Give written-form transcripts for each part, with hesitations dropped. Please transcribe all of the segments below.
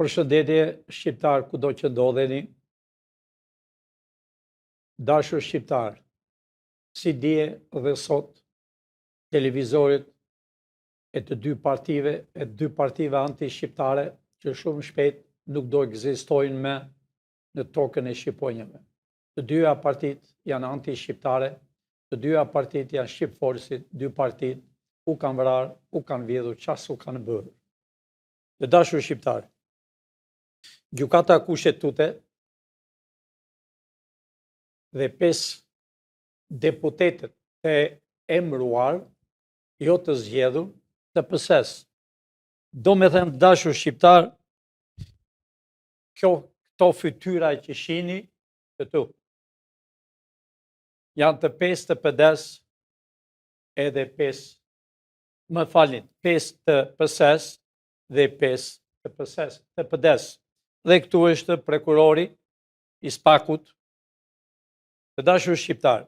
Përshëndetje shqiptarë kudo që ndodheni. Dashur shqiptarë, si dje dhe sot televizorit e të dy partive, e dy partive anti-shqiptare që shumë shpejt nuk do ekzistojnë më në tokën e shqiponjave. Të dyja partitë janë anti-shqiptare, të dyja partitë janë shqipfolësit, dy partitë u kanë vrarë, u kanë vjedhur, ça s'u kanë bërë. Të dashur shqiptarë, Gjykata Kushtetute dhe 5 deputetët e emëruar, jo të zgjedhur, të PS-së. Domethënë, të dashur shqiptarë, kjo, këto fytyra që shihni këtu, janë të 5 të PD-së edhe 5 më falni, 5 të PS-së dhe 5 të PS-së, të PD-së. Dhe këtu është prokurori i SPAK-ut. Të dashur shqiptarë,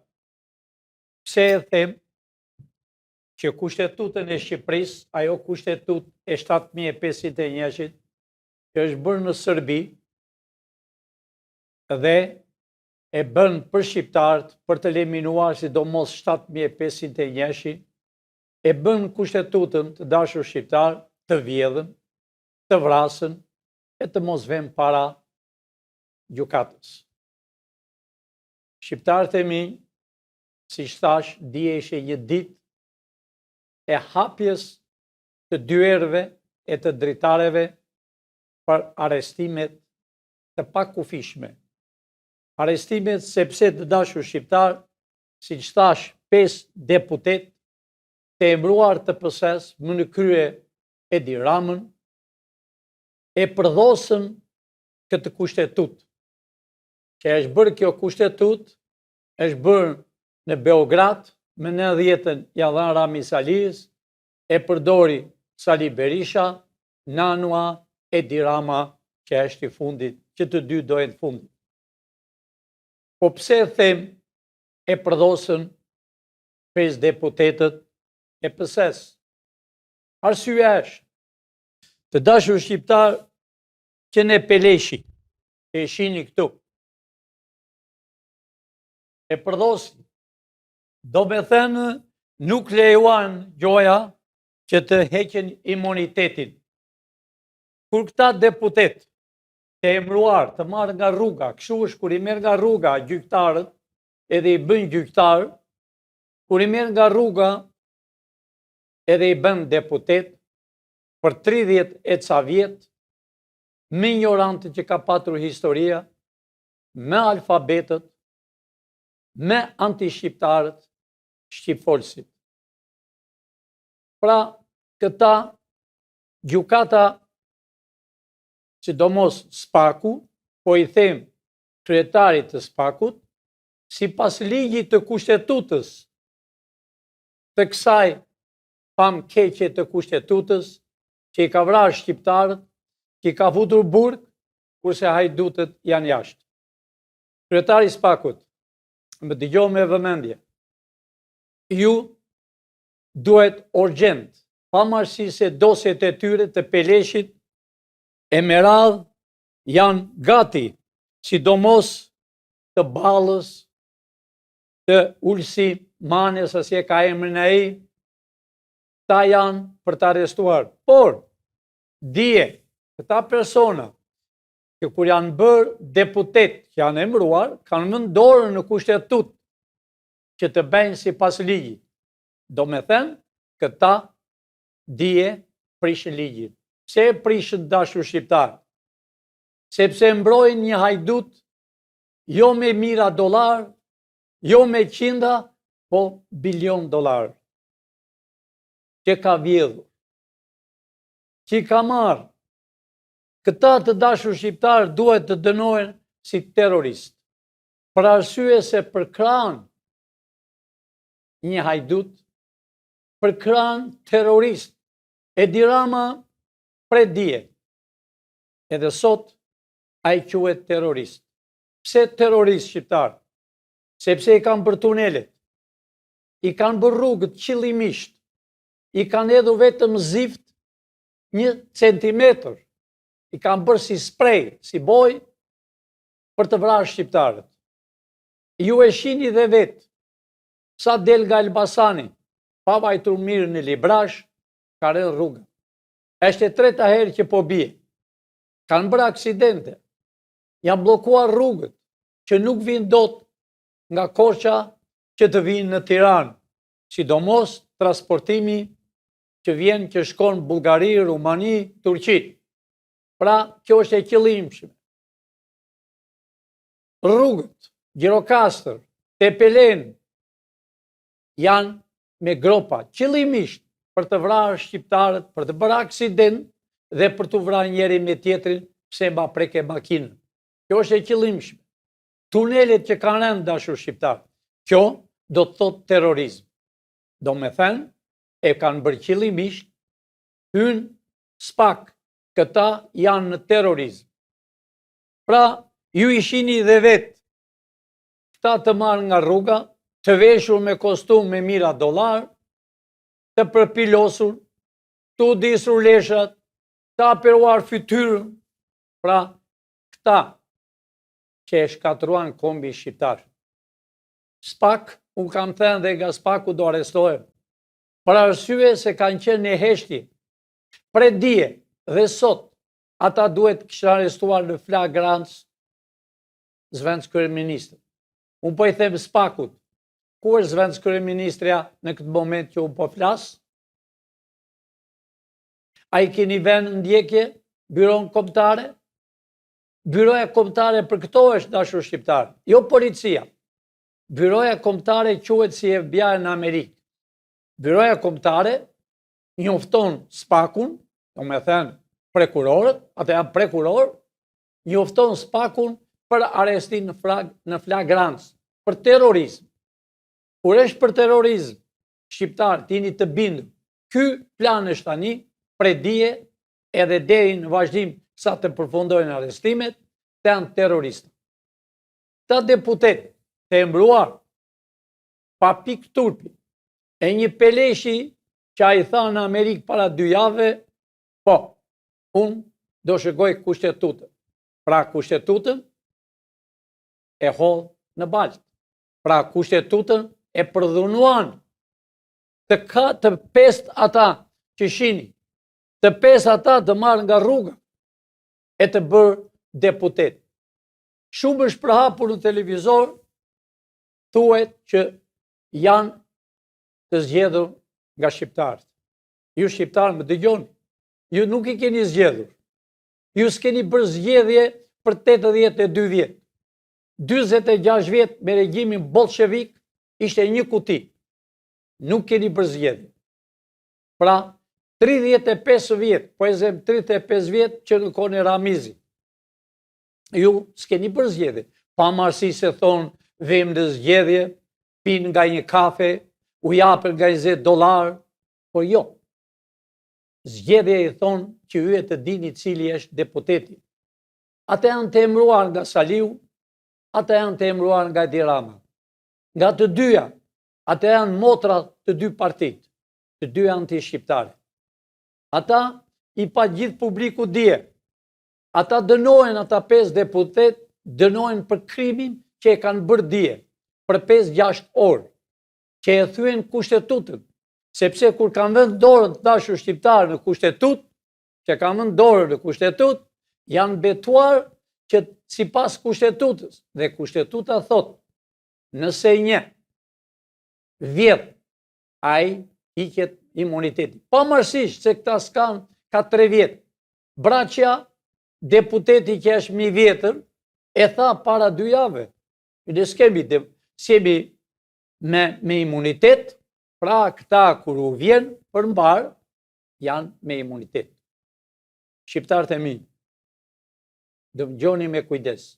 pse e them që kushtetutën e Shqipërisë, ajo kushtetutë e 7501-shit, që është bërë në Serbi dhe e bën për shqiptarët për të eliminuar sidomos 7501-shin, e bën kushtetutën të dashur shqiptarë të vjedhën, të vrasën e të mos venë para gjykatës. Shqiptarët e mi, siç thashë, dje ishte një ditë e hapjes të dyerve e të dritareve për arrestimet të pakufishme. Arrestimet sepse të dashur shqiptarë, siç thashë, 5 deputetë të emëruar të PS-së, më në krye Edi Ramën, e përdhosën këtë kushtetutë. Që është bërë kjo kushtetutë, është bërë në Beograd, më 90-ën ia dhanë Rami Saliës, e përdori Sali Berisha, Nanua, Edi Rama, që është i fundit, që të dy do jenë të fundit. Po pse e them e përdhosën 5 deputetët e PS-së? Arsyeja është, të dashur shqiptarë, që ne Peleshi, që e shihni këtu, e përdhosi, domethënë nuk lejuan gjoja që të heqin imunitetin. Kur këta deputetë të emëruar, të marrë nga rruga, kështu është kur i merr nga rruga gjyqtarët, edhe i bën gjyqtar, kur i merr nga rruga edhe i bën deputet për 30 e ca vjet, më injorantët që ka patur historia, më alfabetët, më antishqiptarët, shqipfolësit. Pra, këta gjykata, sidomos SPAK-u, po i them kryetarit të SPAK-ut, sipas ligjit të kushtetutës të kësaj famëkeqe të kushtetutës, që i ka vrarë shqiptarët, që i ka futur burg, kurse hajdutët janë jashtë. Kryetari i SPAK-ut, më dëgjo me vëmendje. Ju duhet urgjent, pavarësisht se dosjet e tyre të Peleshit e me radhë janë gati, sidomos të Ballës, të Ulsi Manës, si e ka emrin ai, këta janë për të arrestuar. Por, dije, këta persona, që kur janë bërë deputetë që janë emëruar, kanë vënë dorën në kushtetutë që të bëjnë sipas ligjit. Domethënë, këta dije prishën ligjin. Pse e prishën dashur shqiptarë? Sepse mbrojnë një hajdut jo me mijëra dollarë, jo me qindra, po bilion dollarë. Që ka vjedhur, që ka marrë. Këta të dashur shqiptarë duhet të dënohen si terroristë. Për arsye se përkrahen një hajdut, përkrahen terrorist. Edi Rama prej dje. Edhe sot ai quhet terrorist. Pse terrorist shqiptar? Sepse i kanë bërë tunelet, i kanë bërë rrugët qëllimisht, i kanë hedhur vetëm zift një centimetër. I kanë bërë si sprej, si bojë, për të vrarë shqiptarët. Ju e shihni dhe vetë, sa del nga Elbasani, pa vajtur mirë në Librazhd, ka rënë rruga. Është e treta herë që po bie. Kanë bërë aksidente. Janë bllokuar rrugët që nuk vijnë dot nga Korça që të vijnë në Tiranë. Sidomos transportimi që vjen që shkon Bullgari, Rumani, Turqi. Pra, kjo është e qëllimshme. Rrugët, Gjirokastër, Tepelenë, janë me gropa, qëllimisht për të vrarë shqiptarët, për të bërë aksident dhe për t'u vrarë njëri me tjetrin pse ma preke makinën. Kjo është e qëllimshme. Tunelet që kanë rënë dashur shqiptarë, kjo do të thotë terrorizm. Domethënë, e kanë bërë qëllimisht, hyn SPAK, këta janë në terrorizm. Pra, ju i shihni dhe vetë, këta të marrë nga rruga, të veshur me kostum me mijëra dollarë, të përpilosur, të udisur leshat, të operuar fytyrën, pra këta që e shkatërruan kombin shqiptar. SPAK, unë kam thënë dhe nga SPAK-u do arrestohen, për arsye se kanë qenë në heshtje, prej dje dhe sot, ata duhet kishin arrestuar në flagrancë zëvendëskryeministrin. Unë po i them SPAK-ut, ku është zëvendëskryeministrja në këtë moment që unë po flas? A i keni vënë në ndjekje byronë kombëtare? Byroja kombëtare për këto është dashur shqiptarë, jo policia. Byroja kombëtare quhet si FBI në Amerikë. Byroja kombëtare njofton SPAK-un, domethënë prokurorët, ata janë prokurorë, njofton SPAK-un për arrestim në, flag, në flagrancë, për terrorizm. Kur është për terrorizm, shqiptarë, të jeni të bindur, ky plan është tani, prej dje, edhe deri në vazhdim sa të përfundojnë arrestimet, të janë terroristë. Këta deputetë të emëruar, pa pikë turpi, e një peleshi që ai tha në Amerikë para dy jave, po, unë do shikoj kushtetutën. Pra kushtetutën e hodhën në baltë. Pra kushtetutën e përdhunuan të ka të pestë ata që shihni, të pestë ata të marrë nga rruga e të bërë deputetë. Shumë është përhapur në televizor, thuhet që janë të zgjedhur nga shqiptarët. Ju shqiptarë më dëgjoni, ju nuk i keni zgjedhur. Ju s'keni bërë zgjedhje për 82 vjet. 46 vjet me regjimin bolshevik ishte një kuti. Nuk keni bërë zgjedhje. Pra, 35 vjet, po e zëmë 35 vjet që në kohën e Ramizit. Ju s'keni bërë zgjedhje. Pavarësisht se thonë, vijmë në zgjedhje, pinë nga një kafe, u japin nga 20 dollarë, por jo. Zgjedhje i thonë që ju e të dini cili është deputeti. Ata janë të emëruar nga Saliu, ata janë të emëruar nga Edi Rama. Nga të dyja, ata janë motra të dy partitë, të dy antishqiptare. Ata i pa gjithë publiku dje. Ata dënohen, ata 5 deputetë, dënohen për krimin që e kanë bërë dje, për 5-6 orë, që e thyen kushtetutën, sepse kur kanë vënë dorën të dashur shqiptarë në kushtetutë, që kanë vënë dorën në kushtetutë, janë betuar që sipas kushtetutës, dhe kushtetuta thotë, nëse një vjedh, ai hiqet imuniteti. Pavarësisht se këta s'kanë ka tre vjet. Braçja, deputeti që është më i vjetër, e tha para dy jave. Ne s'kemi, s'jemi me, me imunitet, pra këta kur u vjen për mbarë, janë me imunitet. Shqiptarët e mi, dëgjoni me kujdes.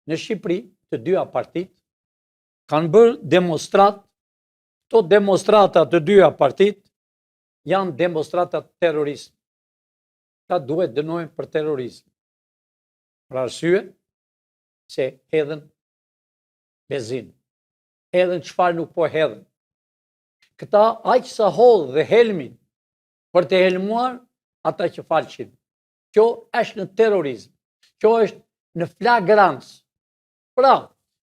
Në Shqipëri, të dyja partitë, kanë bërë demonstratë, këto demonstrata të dyja partitë, janë demonstrata terrorizm. Këta duhet dënohen për terrorizm. Për arsye se hedhën benzinë. Hedhën çfarë nuk po hedhën. Këta aq sa hodhën dhe helmin për të helmuar ata që falshin. Kjo është në terrorizm. Kjo është në flagrancë. Pra,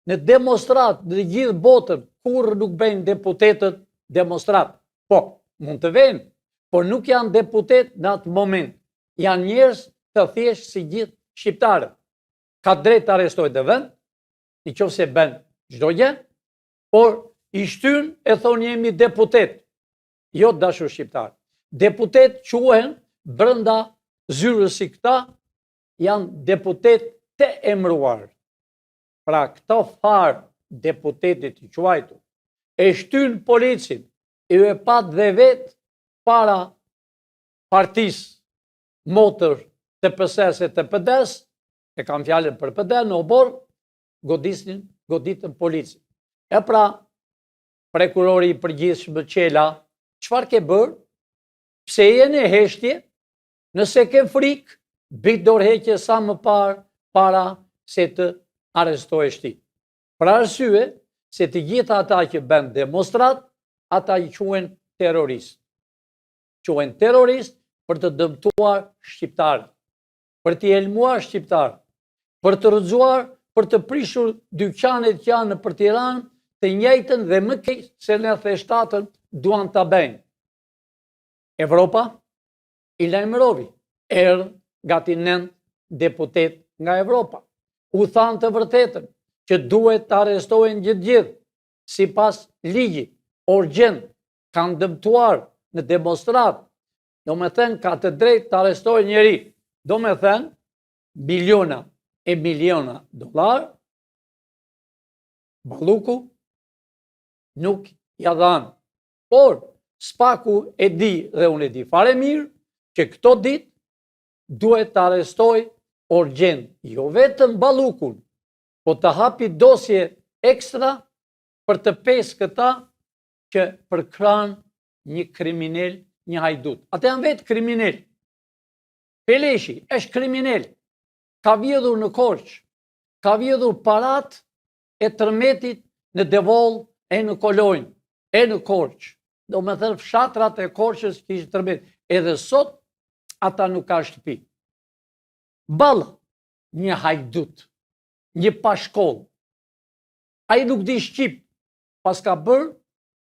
në demonstratë në gjithë botën, kurrë nuk bëjnë deputetët demonstratë. Po, mund të venë, por nuk janë deputetë në atë moment. Janë njerëz të thjeshtë si gjithë shqiptarët. Ka drejt të arrestojë në vend, në qoftë se bën çdo gjë, por i shtyn e thonë jemi deputetë. Jo të dashur shqiptarë. Deputetë quhen brenda zyrës si këta, janë deputetë të emëruar. Pra këto farë deputeti të quajtur, e shtyn policin, ju e patë dhe vetë para partisë motër të PS-së e të PD-së, e kam fjalën për PD në oborr, godisnin, goditën policin. E pra, prokurori i përgjithshëm Çela, çfarë ke bërë? Pse je në heshtje? Nëse ke frikë, bëj dorëheqje sa më parë para se të arrestohesh ti. Për arsye se të gjithë ata që bënë demonstratë, ata i quhen terroristë. Quhen terroristë për të dëmtuar shqiptarët, për t'i helmuar shqiptarët, për të rrëzuar, për të prishur dyqanet që janë nëpër Tiranë, të njëjtën dhe më keq se në 97-ën duan ta bëjnë. Evropa i lajmërovi, erdhën gati 9 deputetë nga Evropa. U thanë të vërtetën që duhet të arrestohen gjithë gjithë, sipas ligjit, urgjent, kanë dëmtuar në demonstratë, domethënë ka të drejtë të arrestohen njeri, domethënë miliona e miliona dollarë, Balluku nuk ia dhanë. Por, Spaku e di dhe unë e di fare mirë që këto ditë duhet të arrestojë urgjent, jo vetëm Ballukun, po të hapi dosje ekstra për të pesë këta që përkrahen një kriminel, një hajdut. Ata janë vetë kriminelë. Peleshi është kriminel. Ka vjedhur në Korçë, ka vjedhur paratë e tërmetit në Devoll e në Kolonjë, e në Korçë. Domethënë fshatrat e Korçës që ishin tërmet. Edhe sot ata nuk kanë shtëpi. Balla, një hajdut, një pa shkollë. Ai nuk di shqip, paska bërë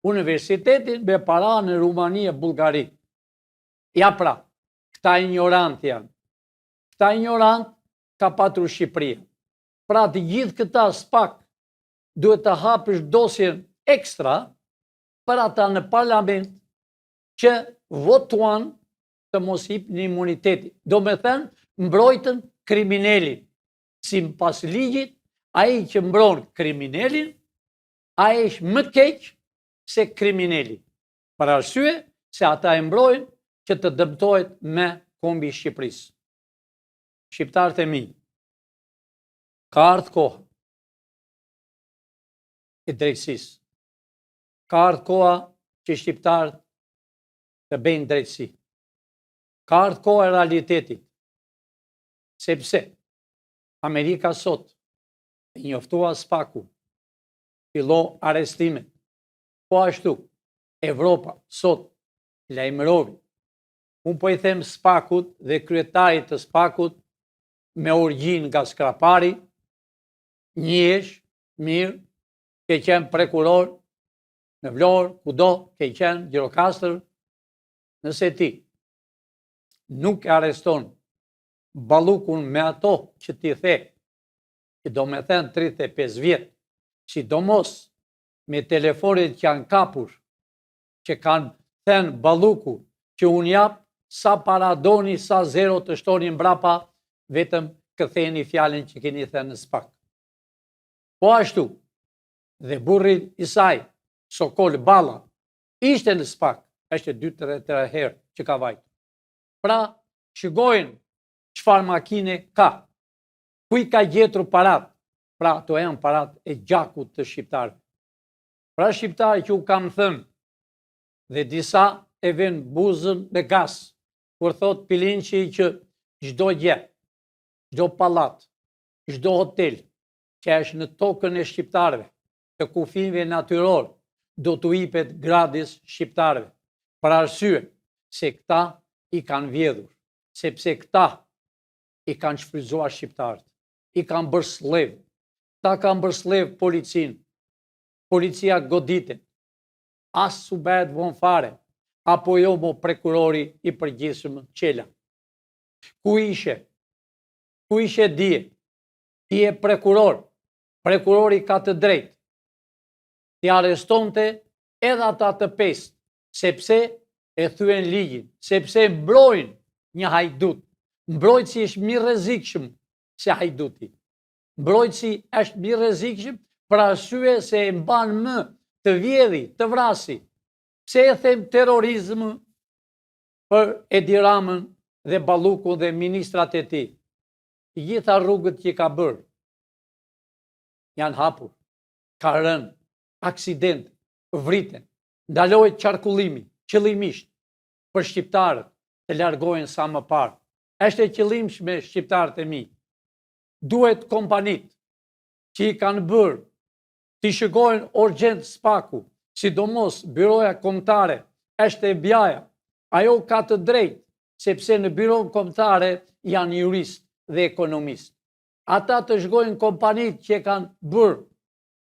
universitetin me para në Rumani e Bullgari. Ja pra, këta injorantë janë. Këta injorantë ka patur Shqipëria. Pra të gjithë këta spak duhet të hapësh dosjen ekstra për ata në parlament që votuan të mos jepnin imunitetin. Domethënë, mbrojtën kriminelin. Sipas ligjit, ai që mbron kriminelin, ai është më keq se krimineli. Për arsye se ata e mbrojnë që të dëmtohet me kombi i Shqipërisë. Shqiptarët e mi, ka ardhë koha e drejtësisë. Ka ardhë koha që shqiptarët të bëjnë drejtësi. Ka ardhë koha e realitetit. Sepse Amerika sot e njoftua Spaku, fillo arrestimet. Po ashtu, Evropa sot lajmërovi. Unë po i them Spakut dhe kryetarit të Spakut me origjinë nga Skrapari, njihesh mirë, ke qenë prokuror në Vlorë, kudo, ke qenë Gjirokastër, nëse ti nuk e arreston Ballukun me ato që ti the, që domethënë 35 vjet, sidomos me telefonet që janë kapur, që kanë thënë Balluku, që unë jap sa para doni, sa zero të shtoni mbrapa, vetëm ktheni fjalën që keni thënë në spak. Po ashtu, dhe burri i saj, Sokol Balla, ishte në spak, është 2-3 herë që ka vajtur. Pra, shikojnë çfarë makine ka, ku i ka gjetur parat, pra ato janë parat e gjakut të shqiptarëve. Pra shqiptarë që u kam thënë, dhe disa e venë buzën në gas, kur thotë Pilinçi që çdo gjë, çdo pallat, çdo hotel, që është në tokën e shqiptarëve, të kufinjve natyrorë, do t'u ipet gratis shqiptarëve, për arsye se këta i kanë vjedhur, sepse këta. I kanë shfrytëzuar shqiptarët. I kanë bërë skllevë. Këta kanë bërë skllevë policinë. Policia goditet. As s'u bëhet vonë fare. Apo jo mo prokurori i përgjithshëm Çela. Ku ishe? Ku ishe dje? Ti je prokuror. Prokurori ka të drejtë. T'i arrestonte edhe ata të pestë, sepse e thyen ligjin, sepse mbrojnë një hajdut. Mbrojtësi është më i rrezikshëm se hajduti. Mbrojtësi është më i rrezikshëm për arsye se e mban më të vjedhi, të vrasi. Pse e them terrorizëm për Edi Ramën dhe Ballukun dhe ministrat e tij? Të gjitha rrugët që ka bërë janë hapur, ka rënë, aksident, vriten, ndalohet qarkullimi, qëllimisht, për shqiptarët të largohen sa më parë. Është e qëllimshme shqiptarët e mi. Duhet kompanitë që i kanë bërë t'i shikojnë urgjent SPAK-u, sidomos Byroja Kombëtare, është FBI-ja. Ajo ka të drejtë, sepse në Byronë Kombëtare janë juristë dhe ekonomistë. Ata të shikojnë kompanitë që e kanë bërë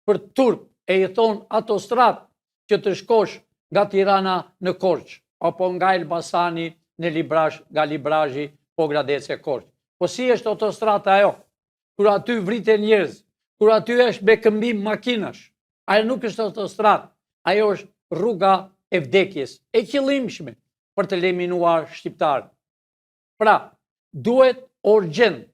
për turp e i thonë autostradë që të shkosh nga Tirana në Korçë, apo nga Elbasani në Librazhd, nga Librazhdi, Pogradec e Korçë. Po si është autostrada ajo? Kur aty vriten njerëz, kur aty është me këmbim makinash, ajo nuk është autostradë, ajo është rruga e vdekjes, e qëllimshme për të eliminuar shqiptarët. Pra, duhet urgjent,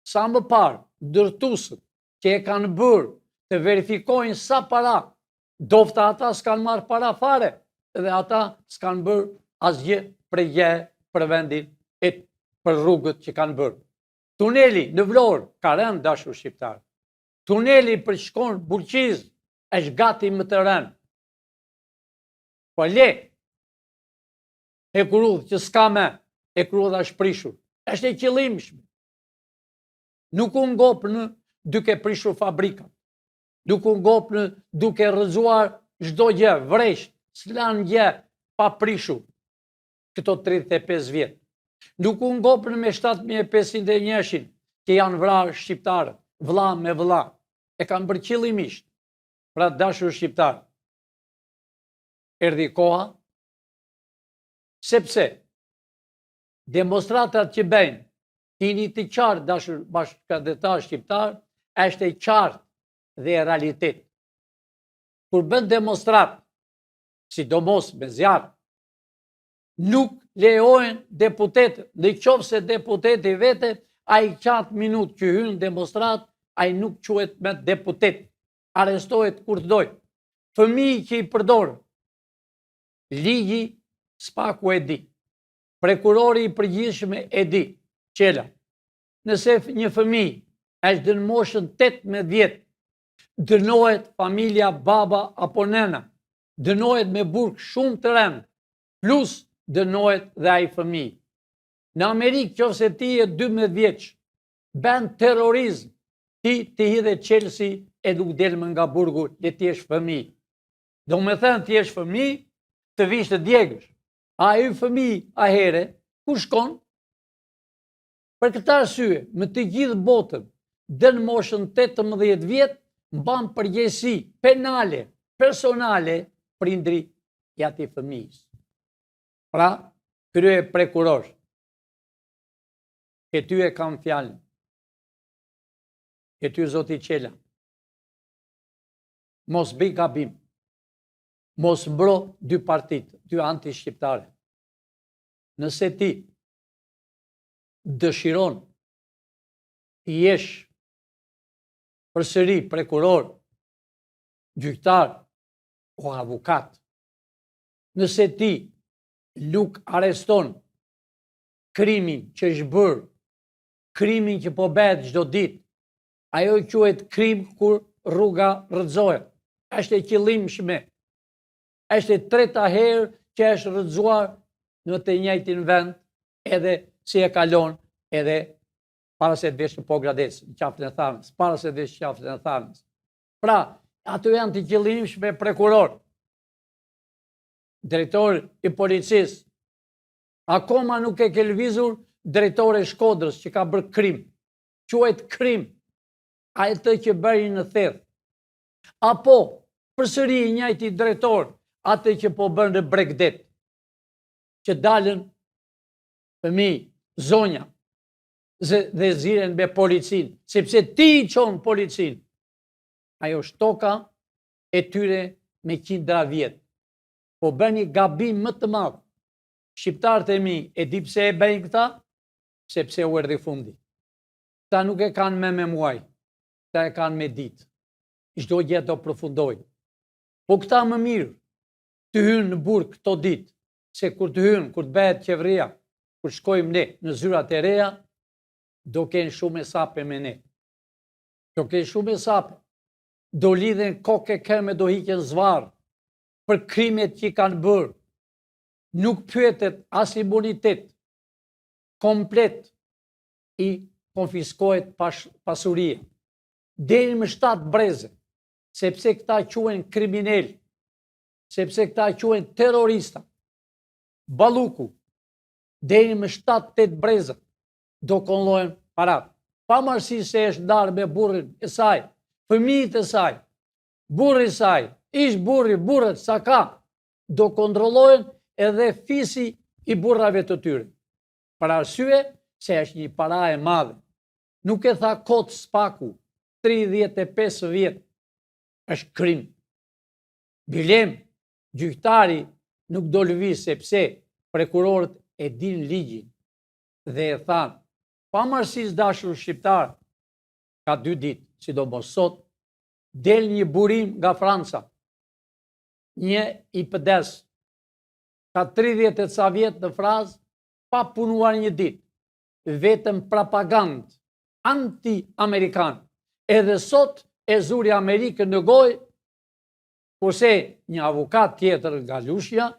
sa më parë, ndërtuesit që e kanë bërë të verifikojnë sa para, ndofta ata s'kanë marrë para fare, dhe ata s'kanë bërë asgjë prej gjë për vendin e për rrugët që kanë bërë. Tuneli në Vlorë ka rënë dashur shqiptarë. Tuneli për shkon Bulqizë është gati më të rënë. Po le, hekurudhë që s'ka me, hekurudha është prishur. Është e qëllimshme. Nuk u ngopnë duke prishur fabrikat. Nuk u ngopnë duke rrëzuar çdo gjë, vresht, s'lanë gjë pa prishur këto 35 vjet. Nuk u ngopnë me 7501-shin që janë vrarë shqiptarët, vlla me vlla. E kanë bërë qëllimisht. Pra dashur shqiptarë, erdhi koha, sepse demonstratat që bëjnë, jini të qartë dashur bashkatdhetarë shqiptarë, është e qartë dhe e realitet. Kur bën demonstratë, sidomos me zjarr, nuk lejohen deputetët. Në qoftë se deputeti vete, ai qatë minutë që hyn në demonstratë, ai nuk quhet më deputet. Arrestohet kur të dojë. Fëmijë që i përdor, ligji SPAK-u e di. Prokurori i përgjithshëm e di. Çela. Nëse një fëmijë është në moshën 18 vjet, dënohet familja baba apo nëna, dënohet me burg shumë të rëndë, plus dënohet dhe ai fëmijë. Në Amerikë, qoftë se ti je 12 vjeç, bën terrorizm, ti të hidhet çelësi e nuk del më nga burgu, le të jesh fëmijë. Domethënë të jesh fëmijë, të vish të djegësh. Ai fëmijë ahere, ku shkon? Për këtë arsye, në të gjithë botën, deri në moshën 18 vjet, mban përgjegjësi penale, personale, prindri i atij fëmijës. Pra, kryeprokuror, te ty e kam fjalën, te ty zoti Çela, mos bëj gabim, mos mbro dy partitë, dy anti-shqiptare. Nëse ti dëshiron të jesh përsëri prokuror, gjyqtar o avokat, nëse ti nuk arreston krimin që është bërë, krimin që po bëhet çdo ditë, ajo quhet krim kur rruga rrëzohet. Është e qëllimshme. Është e treta herë që është rrëzuar në të njëjtin vend edhe si e kalon edhe para se të vesh në Pogradec, në qafën e Thanës, para se të vesh në qafën e Thanës. Pra, ato janë të qëllimshme prokuror, drejtor i policisë, akoma nuk e ke lëvizur drejtore e Shkodrës që ka bërë krim, quhet krim, atë që bëri në Theth. Apo, përsëri i njëjti drejtor, atë që po bën në Bregdet, që dalën fëmijë, zonja, dhe ziren me policinë, sepse ti i çon policinë. Ajo është toka e tyre me qindra vjet. Po bën një gabim më të madh. Shqiptarët e mi, e di pse e bëjnë këta? Sepse u erdhi fundi. Këta nuk e kanë me me muaj, këta e kanë me ditë. Çdo gjë do përfundojë. Po këta më mirë të hynë në burg këto ditë, se kur të hynë, kur të bëhet qeveria, kur shkojmë ne në zyrat e reja, do kenë shumë hesape me ne. Do kenë shumë hesape. Do lidhen kokë e këmbë do hiqen zvarrë për krimet që i kanë bërë. Nuk pyetet as imunitet. Komplet i konfiskohet pasuria. Deri më 7 breze, sepse këta quhen kriminelë, sepse këta quhen terrorista. Balluku, deri më 7-8 breza, do kontrollohen paratë. Pavarësisht se është ndarë me burrin e saj, fëmijët e saj, burri i saj, ish burri, burrat, sa ka, do kontrollohen edhe fisi i burrave të tyre. Për arsye se është një para e madhe. Nuk e tha kot Spaku, 35 vjet, është krim. Bilem, gjyqtari nuk do lëvizë sepse prokurorët e dinë ligjin dhe e thanë, pavarësisht dashur shqiptarë, ka dy ditë, sidomos sot, del një burim nga Franca, një i PD-së, ka 30 e ca vjet në Francë, pa punuar një ditë, vetëm propagandë anti-amerikan. Edhe sot e zuri Amerikën në gojë, kurse një avokat tjetër nga Lushnja,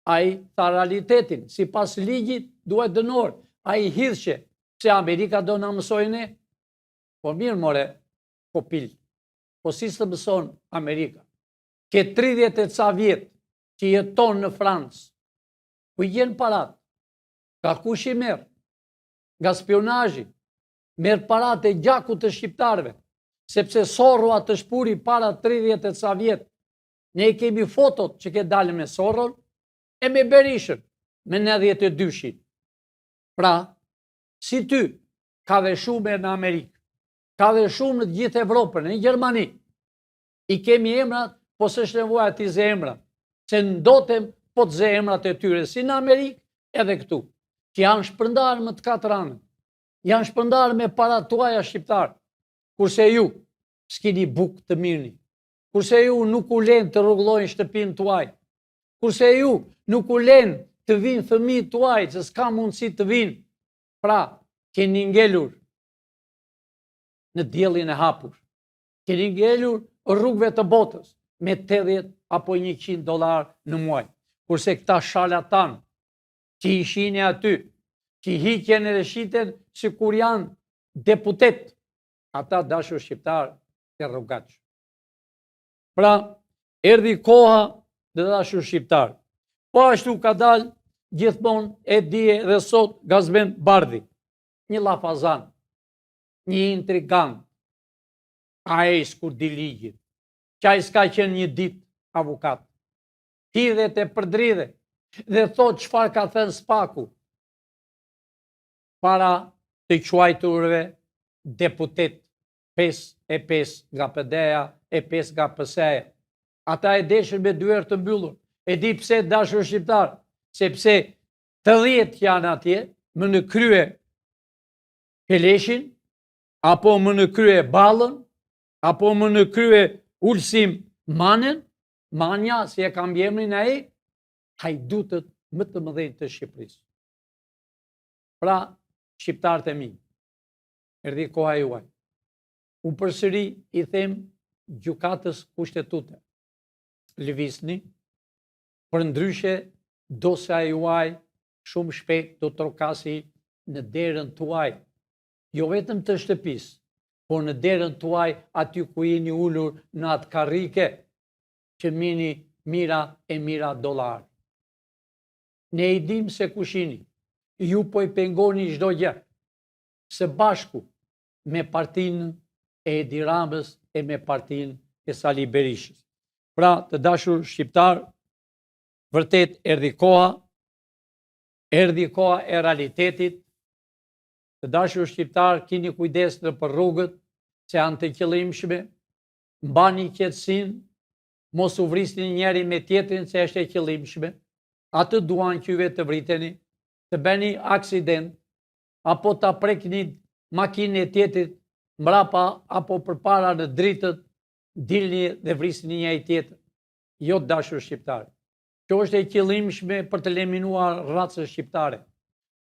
ai tha realitetin, sipas ligjit duhet dënuar, ai hidhshe, pse Amerika do na mësojë ne? Po mirë more, kopil, po si s'të mëson Amerika? Ke 30 e ca vjet që jeton në Francë, ku i gjen paratë? Nga kush i merr? Nga spionazhi. Merr paratë e gjakut të shqiptarëve, sepse Sorroja të shpuri para 30 e ca vjet. Ne i kemi fotot që ke dalë me Sorron e me Berishën, me 92-shin. Pra, si ty, ka dhe shumë në Amerikë, ka dhe shumë në të gjithë Evropën, në Gjermani. I kemi emrat, po s'është nevoja t'i zë emrat, se ndotem po të zë emrat e tyre, si në Amerikë edhe këtu, që janë shpërndarë më të katër anët, janë shpërndarë me paratë tuaja shqiptarë, kurse ju s'kini bukë të merrni, kurse ju nuk u lenë të rregullojnë shtëpinë tuaj, kurse ju nuk u lenë të vinë fëmijët tuaj, se s'ka mundësi të vinë, pra, keni ngelur në diellin e hapur. Keni ngelur rrugëve të botës me 80 apo 100 dollarë në muaj. Kurse këta sharlatanë që i shihni aty, që hiqen edhe shiten sikur janë deputetë, ata dashur shqiptarë të rrugaçë. Pra, erdhi koha të dashur shqiptarë. Po ashtu ka dalë gjithmonë e dje dhe sot Gazmend Bardhi, një llafazan, një intrigant, Ai sikur di ligjin, që ai s'ka qenë një ditë avokat. Hidhet e përdridhet dhe thotë çfarë ka thënë Spaku para të quajturve deputetë 5 e 5 nga PD-ja e 5 nga PS-ja. Ata e deshën me dyer të mbyllur. E di pse dashur shqiptarë, sepse të 10 janë atje, më në krye Peleshin, apo më në krye Ballën, apo më në krye Ulsi Manën, Manja, si e ka mbiemrin ai, hajdutët më të mëdhenj të Shqipërisë. Pra, shqiptarët e mi, erdhi koha juaj. Unë përsëri i them gjykatës kushtetuese. Lëvizni, përndryshe dosja juaj shumë shpejt do trokasi në derën tuaj jo vetëm të shtëpisë, por në derën tuaj aty ku jeni ulur në atë karrike që merrni mijëra e mijëra dollarë. Ne i dimë se kush jeni. Ju po i pengoni çdo gjë. Së bashku me partinë e Edi Ramës e me partinë e Sali Berishës. Pra, të dashur shqiptarë, vërtet erdhi koha, erdhi koha e realitetit. Të dashur shqiptarë, kini kujdes nëpër rrugët, se janë të qëllimshme, mbani qetësinë, mos u vrisni njëri me tjetrin se është e qëllimshme. Atë duan që juve të vriteni, të bëni aksident, apo ta prekni makinën e tjetrit mbrapa apo përpara në dritët, dilni dhe vrisni njëri tjetrin. Jo të dashur shqiptarë. Kjo është e qëllimshme për të eliminuar racën shqiptare.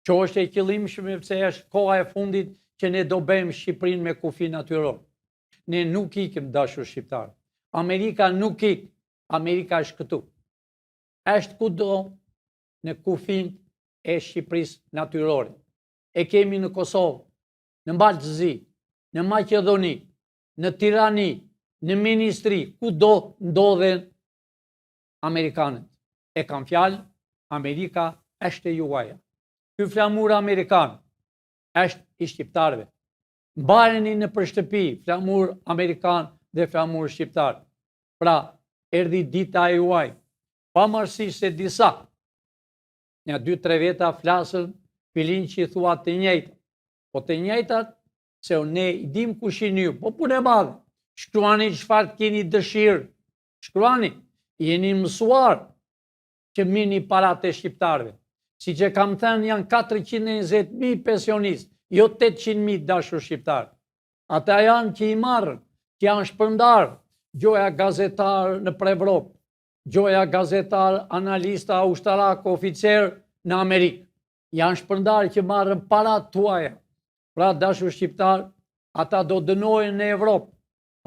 Kjo është e qëllimshme pse është koha e fundit që ne do bëjmë Shqipërinë me kufi natyror. Ne nuk ikim dashur shqiptarë. Amerika nuk ik, Amerika është këtu. Është kudo në kufinjtë e Shqipërisë natyrore. E kemi në Kosovë, në Mal të Zi, në Maqedoni, në Tirani, në Ministri, kudo ndodhen amerikanët. E kam fjalën, Amerika është e juaja. Ky flamur amerikan është i shqiptarëve. Mbajeni nëpër shtëpi flamur amerikan dhe flamur shqiptar. Pra, erdhi dita e juaj. Pavarësisht se disa, nja 2-3 veta flasin, Pilinçi thua të njëjtat. Po të njëjtat, se ne i dim kush jeni ju, po punë e madhe. Shkruani çfarë të keni dëshirë. Shkruani, jeni mësuar që merrni paratë e shqiptarëve. Siç e kam thënë, janë 420.000 pensionistë, jo 800.000 dashur shqiptarë. Ata janë që i marrin, që janë shpërndarë, gjoja gazetarë nëpër Evropë, gjoja gazetarë, analista, ushtarakë, oficerë në Amerikë. Janë shpërndarë që marrin paratë tuaja. Pra, dashur shqiptarë, ata do dënohen në Evropë,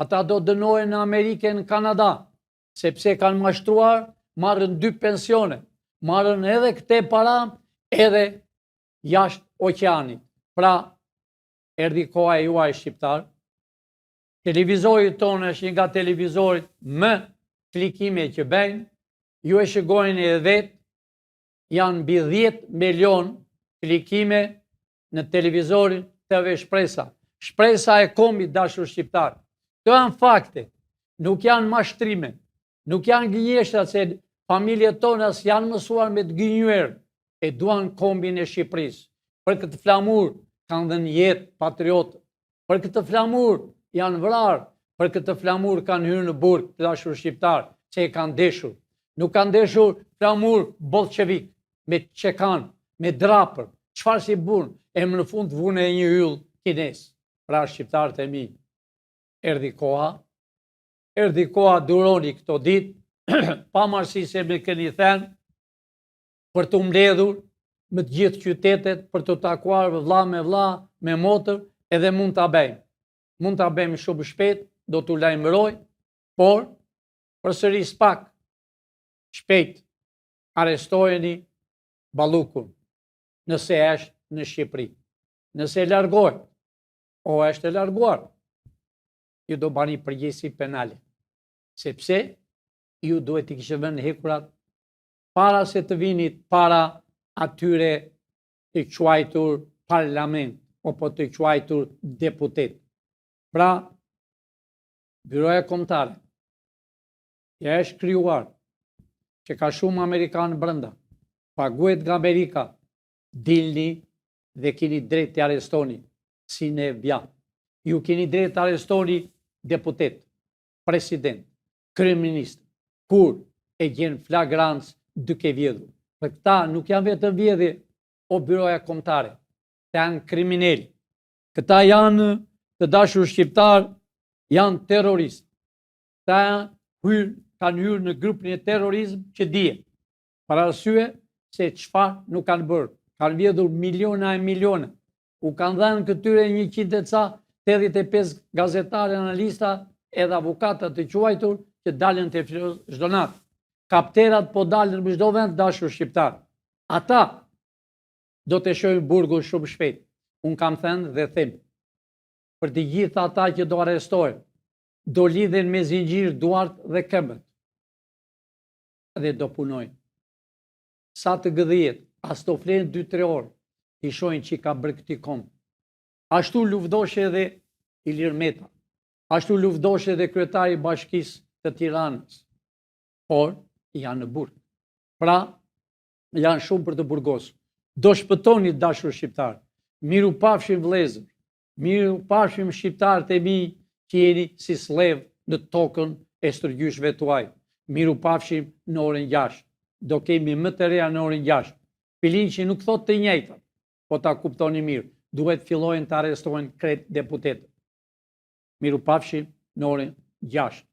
ata do dënohen në Amerikë e në Kanada, sepse kanë mashtruar, marrin dy pensione, marrin edhe këte para, edhe jashtë oqeanit. Pra, erdhi koha e juaj shqiptarë, televizori tonë është një nga televizorit më klikime që bëjnë, ju e shikoni edhe vetë, janë mbi 10 milion klikime në televizorin TV Shpresa. Shpresa e kombit dashur shqiptarë. Këto janë fakte, nuk janë mashtrime, nuk janë gënjeshtra se familjet tona s'janë mësuar me të gënjyer e duan kombin e Shqipërisë. Për këtë flamur kanë dhënë jetë patriotët. Për këtë flamur janë vrarë, për këtë flamur kanë hyrë në burg të dashur shqiptarë, se e kanë deshur. Nuk kanë deshur flamur bolshevik, me çekan, me drapër, çfarë s'i vunë, e më në fund vunë e një yll kinez. Pra shqiptarët e mi, erdhi koha, erdhi koha duroni këto ditë, pavarësisht se më keni thënë, për t'u mbledhur me të gjithë qytetet, për t'u takuar vlla me vlla, me motër, edhe mund ta bëjmë. Mund ta bëjmë shumë shpejt, do t'u lajmëroj, por përsëri SPAK shpejt arrestojeni Ballukun, nëse është në Shqipëri. Nëse largohet, o është e larguar, ju do bani përgjegjësi penale. Sepse ju duhet t'i kishit vënë hekurat para se të vinit para atyre të quajtur parlament, apo të quajtur deputet. Pra, Byroja Kombëtare, që është krijuar, që ka shumë amerikanë brenda, paguhet nga Amerika, dilni dhe keni drejt të arrestoni, si në FBI. Ju keni drejt të arrestoni deputet, president, kryeministër, kur e gjen flagrancë duke vjedhur. Për këta nuk janë vetëm vjedhje o byroja kombëtare, këta janë kriminelë. Këta janë të dashur shqiptarë, janë terroristë. Këta janë hyrë, kanë hyrë në grupin e terrorizm që dihet. Për arsye se çfarë nuk kanë bërë. Kanë vjedhur miliona e miliona. U kanë dhënë këtyre 100 e ca 85 gazetarë, analista edhe avokata të quajtur që dalin në televizor çdo natë. Kapterat po dalin në çdo vend dashur shqiptarë. Ata do të shohin burgun shumë shpejt. Unë kam thënë dhe them për të gjithë ata që do arrestohen, do lidhen me zinxhir duart dhe këmbët dhe do punojnë. Sa të gdhihet, as do flenë 2-3 orë. T'i shohin ç'i ka bërë këtij kombi. Ashtu luftohej edhe Ilir Meta. Ashtu luftohej edhe kryetari i bashkisë të Tiranës. Por janë në burg. Pra, janë shumë për të burgosur. Do shpëtoni dashur shqiptarë. Mirupafshim vëllezër. Mirupafshim shqiptarët e mi që jeni si skllevër në tokën e stërgjyshve tuaj. Mirupafshim në orën 6. Do kemi më të reja në orën 6. Pilinçi nuk thotë të njëjtat, po ta kuptoni mirë, duhet fillojnë të arrestohen krejt deputetët. Mirupafshim në orën 6.